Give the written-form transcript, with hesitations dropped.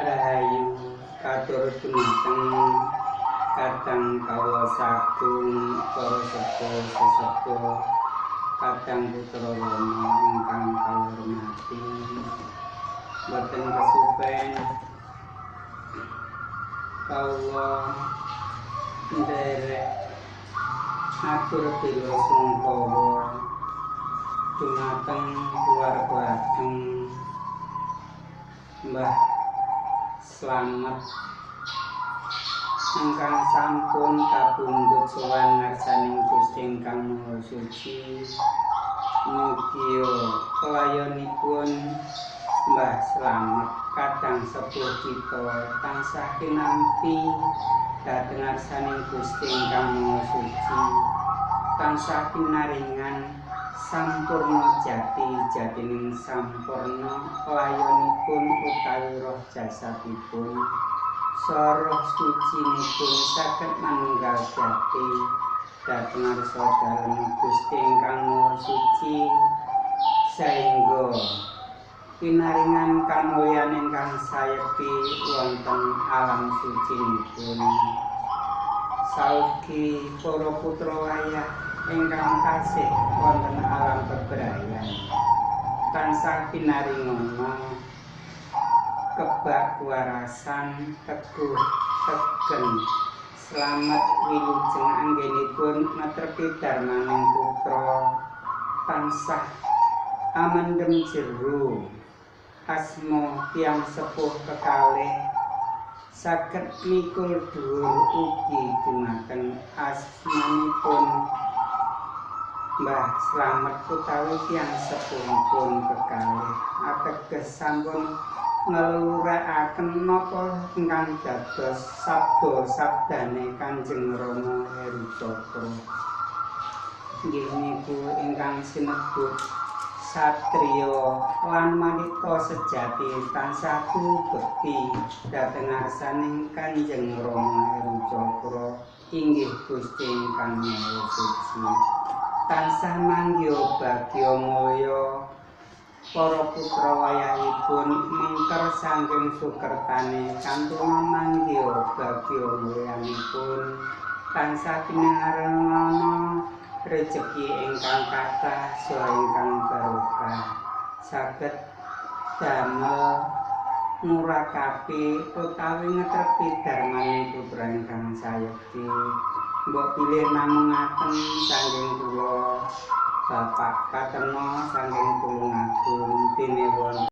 Rahayu, katur dumateng kadang kawula sagung para sepuh sesepuh, kadang putra rama ingkang kawula hormati. Boten kesupen kawula nderek atur bela sungkawa dumateng keluarga ageng Mbah Slamet ingkang sampun kapundhut sowan ngarsaning Gusti ingkang Maha Suci. Mugia kelayonipun Mbah Slamet kadang sepuh kita tansah kinampi dhateng ngarsaning Gusti ingkang Maha Suci, tansah pinaringan sampurna jati jatining sampurna layonipun utawi roh jasadipun, saha sucinipun saged manunggal jati dhateng ngarsa dalem Gusti ingkang Maha Suci, saengga pinaringan kamulyan ingkang sayekti wonten alam sucinipun. Saugi para putra wayah ingkang tasih wonten alam bebrayan tansah pinaringana kebak kuwarasan, teguh tegen, slamet wilujeng anggenipun netrepi darmaning putra, tansah amendem jero asma tiyang sepuh kekalih, saged mikul dhuwur ugi dumateng asmanipun Mbah Slamet utawi tiyang sepuhipun kekalih, ateges sampun ngelurakaken napa ingkang dados sabda sabdane Kanjeng Rama Heru Cakra, inggih niku ingkang sinebut satriya lan wanita sejati tansah bekti dhateng ngarsaning Kanjeng Rama Heru Cakra, inggih Gusti ingkang Maha Suci. Tansah manggiha bagya mulya para putra wayahipun mengker saking sukertane kantuna manggiha bagya mulyanipun, tansah pinaringana rejeki ingkang kathah saha ingkang barokah, saged damel ngurakapi utawi ngetrepi darmaning putra ingkang sayekti. Mbok bilih namung ngaten saking kula Bapak Kateno saking Tulungagung, dene wonten